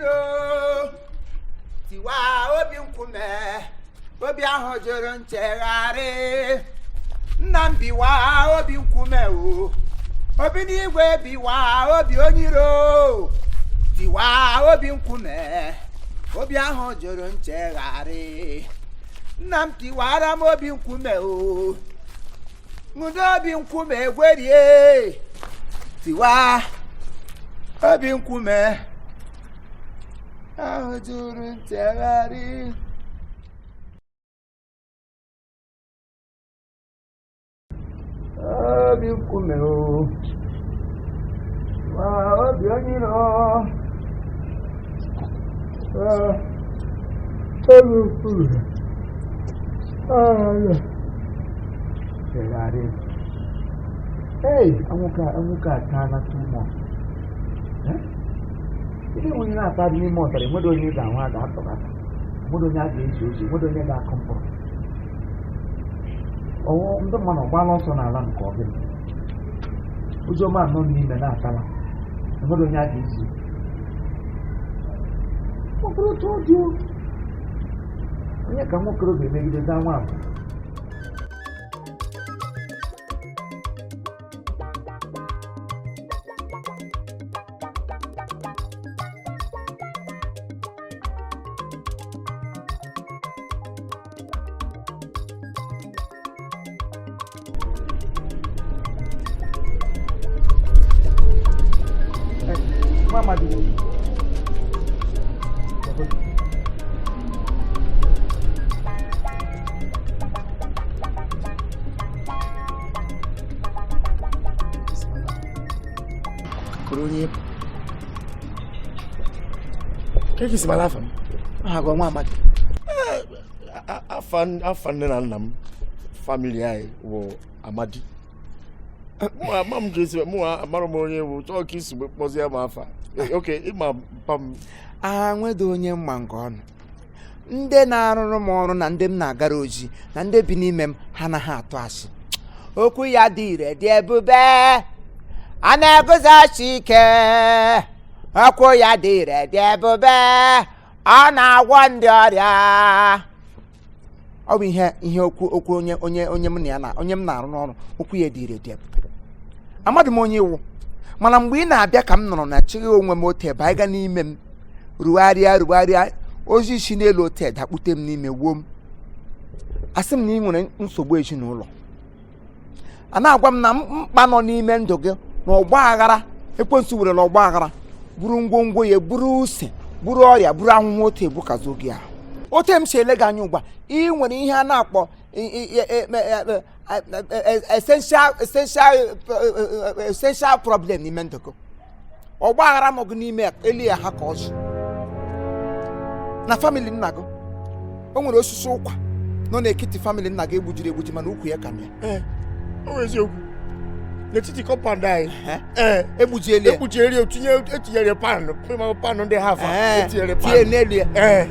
iro, tiwa obi nkume, obi ahụ jụrụ nchegharị. Nna m, biwa obi nkume o, obi n'igwe, biwa obi onye iro, tiwa obi nkume, obi ahụ jụrụ nchegharị. Nna m, tiwara m obi nkume o, ṅụdo obi nkume egwerie, tiwa obi nkume ahụ jụrụ nchegharị. Obi nkume o, tiwa obi onye iro, obi nkume ahụ nchegharị. Hey, anwụka ataala too much. Eh? Ihe onye na-ata dị n'ime ọzara, enweghị onye ị ga-ahụ a ga-atọgata, enweghị onye a ga-ezi ozi, enweghị onye ga-akụ mkpụrụ. Ọwụ ndị mmadụ ọgbala ọsọ n'ala nke ọgịnị? Oziọma nọ n'ime na-atala, enweghị onye a ga-ezi. Ọ bụrụ otu ọ dị o, onye ka nwokorobịa emegide zaa nwa abụ. Nwa Amadi. Kụrụ onye ka esi mara afa m? Aha gị nwa Amadi? Afa afa nne na nna m, family anyị wụ Amadi. Mụ ama m ka esi, mụ amara m onye bụ chọọ ka isi kpọzie m afa. Oke ịma mpa m. Agha nwedo onye mma nke ọnụ. Ndị na-arụrụ m ọrụ na ndị m na-agara ozi na ndị bi n'ime m, ha anaghị atụ asị. Okwu ya dị ire, dị ebube, a na-eguzosi ike. Okwu ya dị ire, dị ebube, ọ na-agwọ ndị ọrịa. Ọ bụ ihe okwu onye m na ya na onye m na-arụ n'ọrụ, okwu ya dị ire, dị ebube. Amadị m onye iwu, mana mgbe ị na-abịa ka m nọrọ na chịghị onwe m otu ebe anyị ga n'ime m rugharịa rugharịa, ozi si n'elu otu dakpute m n'ime wuo m, asị m na ị nwere nsogbu ezinụlọ. A na-agwa m na mkpa nọ n'ime ndụ gị na ọgba aghara ekwensu werela ọgba aghara buru ngwongwo ya, buru use, buru ọrịa, buru ahụhụ otu ebukazo gị ahụ. Otu m si ele gị anya ugbu a, ị nwere ihe a na-akpọ essential problem n'ime ndụ gị. Ọgba aghara nọ gị n'ime elu ya ha ka ọjị na family nna gị. O nwere osisi ụkwa nọ n'etiti family nna gị egbujiri egbuji, mana ukwu ya ka na ya. Ee, ọ bụ eziokwu, n'etiti compound anyị. Ee. Egbujiela ya. Ekpuchiere ya, tinye, etinyere pan pan ndị ha afa etinyere tinye pan n'elu ya. Ee.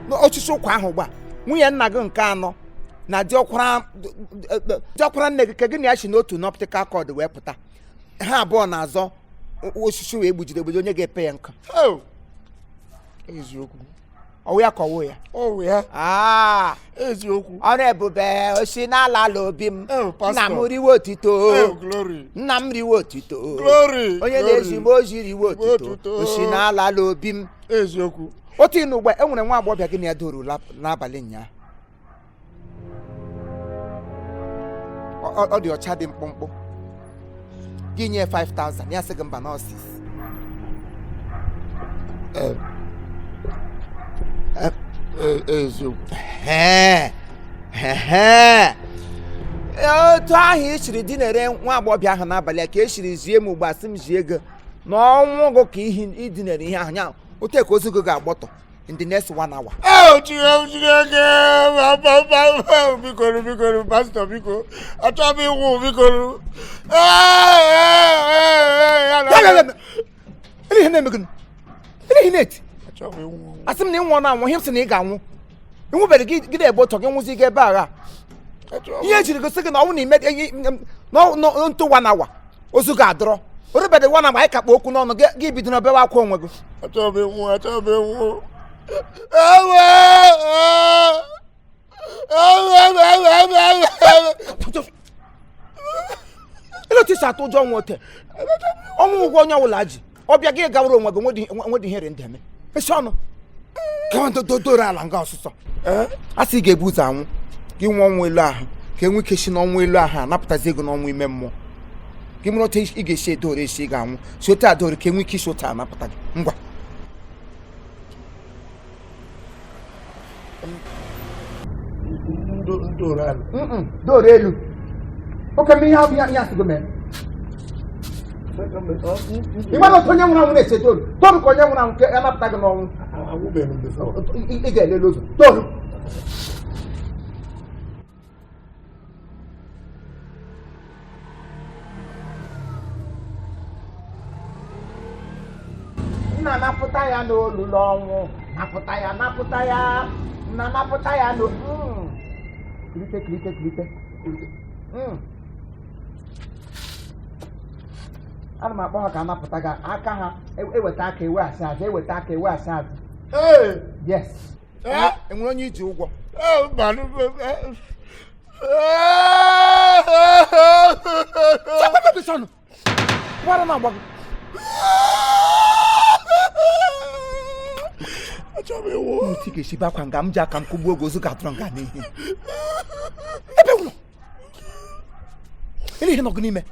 N'osisi ụkwa ahụ ugbu a, nwunye nna gị nke anọ na diọkwara nne gị ka gị na ya si n'otu umbilical cord wee pụta, ha abụọ na-azọ osisi wee gbujiri egbuji, onye ga-epe ya nkụ. Oh! Eziokwu. Ọwụ ya ka ọwụ ya? Ọwụ ya. Aa. Eziokwu. Ọrụ ebube osi n'ala ala obi m. Oh, pastor. Nna m, riwe otito. Oh, glory. Nna m, riwe otito. Glory. Onye Glory. na-ezi m ozi, riwe otito. Otito. Osi n'ala ala obi m. Eziokwu. Otu ịnụ ugbu a, e nwere nwa agbọghọbịa gị na ya doro n'abalị nyaa. Ọ dị ọcha, dị mkpụmkpụ. Gị nye 5000, ya sị gị mba, nọọsis. Ee, eziokwu. Otu ahụ i siri dinere nwa agbọghọbịa ahụ n'abalị a ka e siri zie m ugbu a, sị m zie gị na ọnwụ gị ka ihe idinere ihe ahụ nya otu ka ozu gị ga-agbọtọ in the next one hour. Oh, Chineke, Chineke, mba, mba, mba, biko, biko, pastor, biko, achọghị m ịnwụ, biko. Ee, ee, ee, ya na- Ya, ya, ya, ihe na-eme gị? Ihe na-eti? Achọghị m ịnwụ. Asị m na ị nwụọ na anwụ, ihe m sị na ị ga-anwụ, ịnwụbeghị. Gị na-ebe ụtọ gị nwụzi gị ebe agha. Achọghị m- Ihe ejiri gosi gị na ọnwụ na ime ntụ one hour, ozu ga-adọrọ. Orubedị nwa na mgbe anyị kakpa okwu n'ọnụ gị, gị bido na bewe akwa onwe gị. Achọghị m ịnwụ, achọghị m ịnwụ. Ewe! Ewe, ewe, ewe, ewe, ewe. Ele otu i si atụ ụjọ ọnwụ ote? Ọnwụ ụgwọ onye ọbụla ji ọbịa gị gawara onwe gị, nwedị ihere ndị eme esi ọnụ gawa dodoro ala nga ọsụsọ. A sị ị ga-ebu ụzọ anwụ, gị nwụọ ọnwụ elu ahụ, ka e nwee ike si n'ọnwụ elu ahụ anapụtazi ego n'ọnwụ ime mmụọ. Gị mụrụ otu ị ga-esi edore esi ị ga-anwụ, si otu adore ka e nwee ike isi otu anapụta gị ngwa. Doro elu oke m ihe ahụ ihe asị gị mee. Ị mara otu onye nwụrụ anwụ na-esi edoru toru ka onye nwụrụ anwụ ka a napụta gị n'ọnwụ. Ị ga-elele ụzọ toru. Nna, napụta ya n'olulu ọnwụ, napụta ya, napụta ya, nna, napụta ya n'o kulite, kulite, kulite, kulite. Ana m akpọ ha ka anapụta gị aka ha eweta aka eweghachi azụ, eweta aka eweghachi azụ. Yes. Enwere onye i ji ụgwọ? Gwara na agba gị. Otu ị ga-esi be akwa nga m ji aka m kụgbuo oge ozu ga-atụrụ nga n'ihe ebe ụlọ ele ihe nọ gị n'ime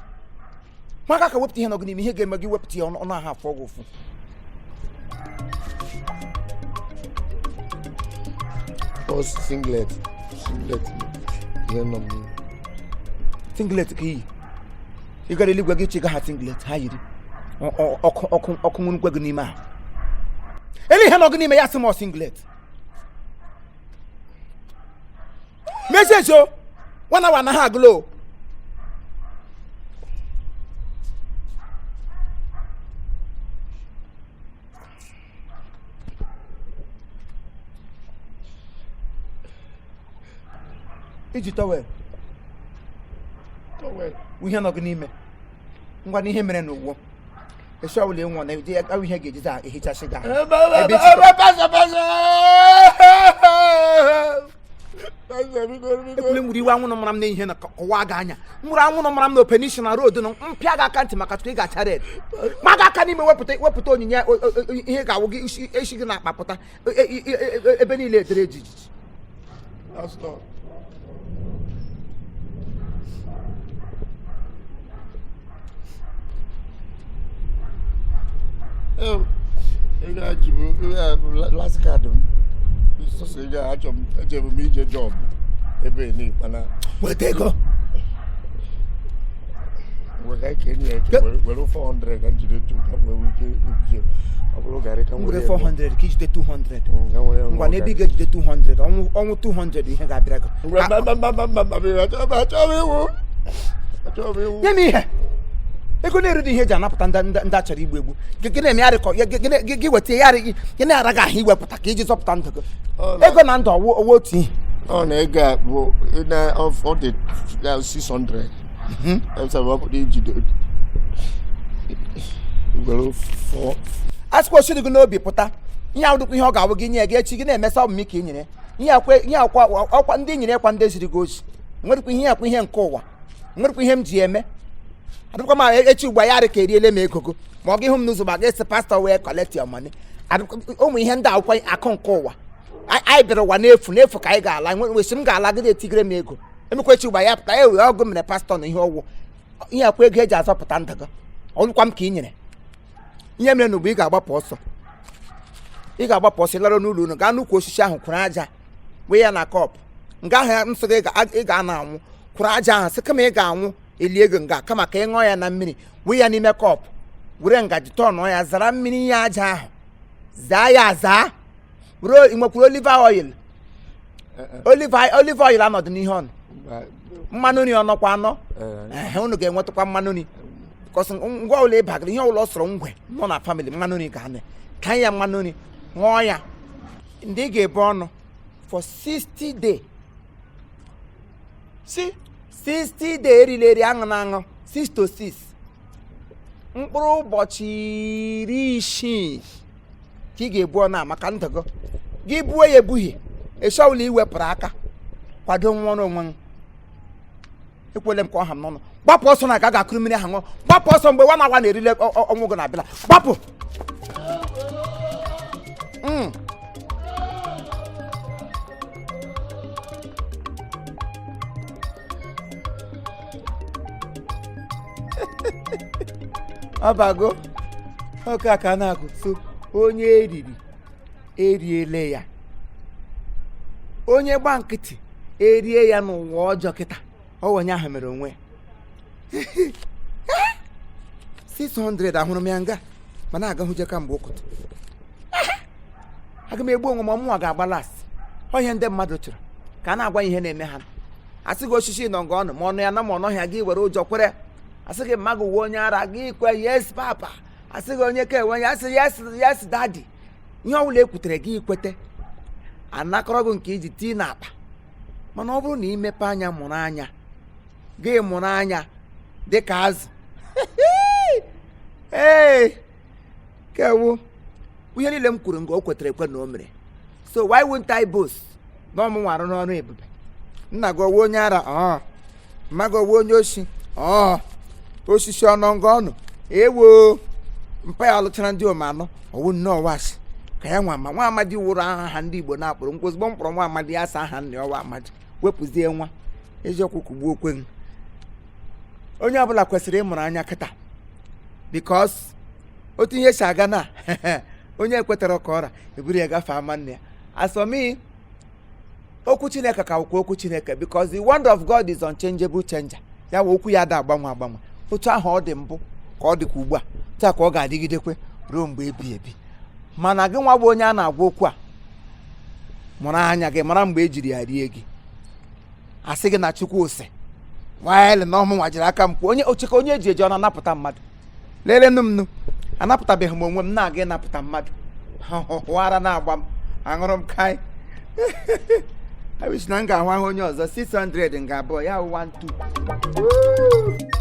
maka ka wepụta ihe nọ gị n'ime, ihe ga-eme gị wepụta ya ọnụ ahụ afọ gị ụfụ. Ọ singlet, singlet ihe nọ m n'ime. Singlet ka iyi ị gara eluigwe gị chiga ha singlet ha yiri ọkụ ọkụ ọkụ nwurukwe gị n'ime ahụ. Ele ihe nọ gị n'ime ya sị m ọ singlet mezie o nwana wa anaghị agụla o. I ji towel? Towel. Ihe nọ gị n'ime ngwa na ihe mere n'ụwa esi ọbụla ịnwụ na eji awụ ihe ga-ejizi ehichasị gị ahụ. Ebe isi ekwule nwere iwe anwụrụ mara m n'ihe na kọwa gị anya nwụrụ anwụrụ mara m na openishin na road nọ mpịa gị aka ntị maka tupu ị ga-acha red ma gị aka n'ime wepụta wepụta onyinye ihe ga-awụ gị isi gị na-akpa pụta ebe niile edere jijiji. Pastor. Ego a ji bụ last card m, sọsọ ego a achọ m ejebu m ije job ebe ni mana weta ego. Were ka enyi ya eke were 400 ka m jide tu ka m wee ike ije ọ bụrụ garị ka m M were were 400 ka ijide 200. Ka m were Ngwa na ebe ị ga-ejide 200, ọnwụ ọnwụ 200 ihe ga-abịara gị. Ngwa, mba mba mba mba mba mba, achọghị m achọghị m ịnwụ, achọghị m ịnwụ. Nye m ihe ego na-erudị ihe eji anapụta ndị ndị a chọrọ igbu egbu gị gị na-eme yarị kọ gị gị gị weta ya yarị gị na-ara gị ahụ iwepụta ka iji zọpụta ndụ gị. Ego na ndụ ọwụ ọwụ otu ihe. Ọ na ego a bụ na ọ dị ya 600 ebe ọ pụrụ ijide were 4. A sịkwa osiri gị n'obi pụta ihe ahụ dịkwa ihe ọ ga-awụ gị nye gị echi gị na-emesa ọmụmụ ka ị nyere ihe akwa ihe akwa ọkwa ndị nyere ekwa ndị ziri gị ozi nwerekwa ihe akwa ihe nke ụwa nwerekwa ihe m ji eme adịkwa m echi ugbu a ya arị ka eriele m ego gị ma ọ gị hụ m n'ụzọ ma ga-esi pastor wee collect your money. Ụmụ ihe ndị akwụkwọ akụ nke ụwa anyị bịara ụwa n'efu n'efu ka anyị ga-ala wesi m ga-ala gị etigere m ego emekwa echi ugbu a ya pụta ya wee ọgụ mere pastor na ihe ọgwụ ihe akwa ego eji azọpụta ndụ gị ọlụkwa m ka ị nyere ihe mere na ugbu ị ga-agbapụ ọsọ ị ga-agbapụ ọsọ ịlara n'ụlọ unu gaa n'ukwu osisi ahụ kwụrụ aja wee ya na cup nga ahụ nsọ gị ị ga-ana anwụ kwụrụ aja ahụ sị kama ị ga-anwụ elie ego nga kama ka ị ṅụọ ya na mmiri wee ya n'ime cup were ngaji tọnụọ ya zara mmiri ihe aja ahụ zaa ya zaa were nwekwuru olive oil olive oil anọdụ n'ihe ọnụ mmanụ nri ọnọkwa anọ ehe unu ga-enwetakwa mmanụ nri because ngwa ụlọ ịbagara ihe ụlọ sọrọ ngwe nọ na family mmanụ nri ga-anọ ka ya mmanụ nri ṅụọ ya ndị ị ga-ebu ọnụ for 60 day si 60 day erila eri aṅụ na aṅụ 6 to 6. Mkpụrụ ụbọchị 60 ka ị ga-ebu ọnụ a maka ndụ gị. Gị buo ya ebughị esi ọbụla i wepụrụ aka kwado nwụọrọ onwe m. Ekwele m ka ọ ha m n'ọnụ. Gbapụ ọsọ na ga ga-akụrụ mmiri ahụ ṅụọ. Gbapụ ọsọ mgbe nwa awa na-erile ọnwụ gị na-abịala. Gbapụ. Ọbago oke aka na-akụ so onye eriri eriele ya, onye gba nkịtị erie ya n'ụwa ọjọọ kịta. Ọ onye ahụ mere onwe ya. 600 ahụrụ m ya nga mana agahụje kamgbe ụkụtụ. Aga m egbu onwe m, ọmụnwa ga-agba last. Ọ ihe ndị mmadụ chọrọ ka a na-agwa ihe na-eme ha. Asị gị osisi nọ nga ọnụ ma ọnụ ya na ma ọnụ ọhịa, gị were ụjọ kwere. Asị gị mmadụ uwe onye ara, gị kwe yes papa. Asị gị onye ka enwe ya, asị yes yes daddy. Ihe ọbụla ekwutere gị kwete, anakọrọ gị nke iji tii n'akpa. Mana ọ bụrụ na imepe anya mụrụ anya gị, mụrụ anya dị ka azụ. Ee, kewu ihe niile m kwuru nga o kwetere ekwe na o mere. So why won't I boast na ọmụnwa arụ n'ọrụ ebube? Nna gị ọwụ onye ara, ọ mma gị ọwụ onye oshi, ọ osisi ọnụ nga ọnụ ewo mpa ya alụchara ndị ome anọ ọwụ nnọọ washi ka ya nwa ma nwa amadi wụrụ aha ha ndị Igbo na-akpụrụ nkwụ. Ozugbo m kpọrọ nwa amadi ya asa aha nna ya ọwa amadi wepụzie nwa eziokwu kugbuo okwe m. Onye ọbụla kwesịrị ịmụrụ anya kịta, because otu ihe si aga na onye ekwetara ka ọra eburu ya gafee ama nne ya. As for me, okwu Chineke ka wụkwa okwu Chineke, because the word of God is unchangeable changer. Ya wụ okwu ya ada agbanwe agbanwe. Otu ahụ ọ dị mbụ ka ọ dịkwa ugbu a, taa ka ọ ga-adịgidekwe ruo mgbe ebi ebi. Mana gị nwa bụ onye a na-agwa okwu a, mụrụ anya gị mara mgbe e jiri ya rie gị. Asị gị na Chukwu ose nwanyị na ọmụnwa jiri aka m kwuo onye ocheke onye eji eji ọ na-anapụta mmadụ. Lelenụ m nụ, anapụtabeghị m onwe m na-aga ịnapụta mmadụ. Hụara na-agba m aṅụrụ m kai. I wish na m ga-ahụ ahụ onye ọzọ 600 nga abụọ ya wụ 1 2.